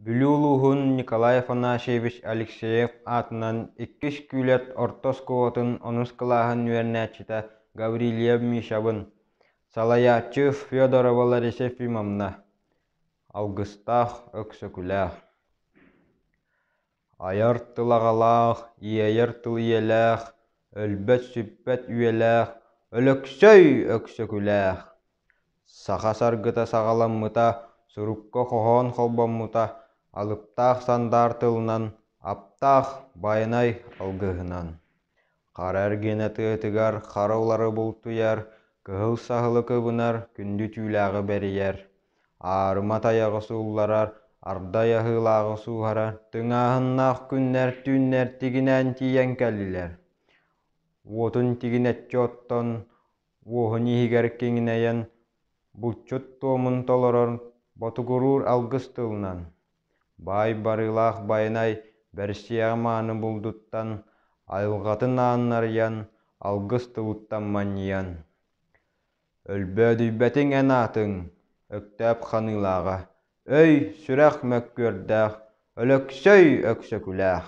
Бүлүү улууһун Николай Афанасьевич Алексеев аатынан Иккис Күүлэт орто оскуолатын онус кылааһын үөрэнээччитэ Гаврильев Мишабын, салайааччы Федорова Лариса Ефимовна, Алгыстаах Өксөкүлээх Айар тыл аҕалаах, иэйэр тыл ийэлээх, өлбөт-сүппэт үйэлээх Өлөксөй Өксөкүлээх Саха саргыта саҕаламмыта, сурукка хоһоон холбоммута, алыптаах сандаар тылынан, аптаах Байанай алгыһынан. Хара эргинэ тыатыгар хара улары бултуйар, кыһыл саһылы кыбынар, күндү түүлээҕи бэрийэр, аарыма тайаҕы суулларар, ардай аһыылааҕы сууһарар, тыҥааһыннаах күннэр түүннэр тигинээн тиийэн кэллилэр. Уотун тигинэччи оттон, уоһун иһигэр киҥинэйэн, булчут туомун толорор, ботугуруур алгыс тылынан Баай Барыылаах Байанай бэрсиэҕэ мааны булдуттан, айылҕатын аанын арыйан, алгыс тылыттан манньыйан Өлбөөдүйбэтиҥ эн аатыҥ, Өктөөп ханыылааҕа, өй, сүрэх мөккүөрдээх, Өлөксөй Өксөкүлээх.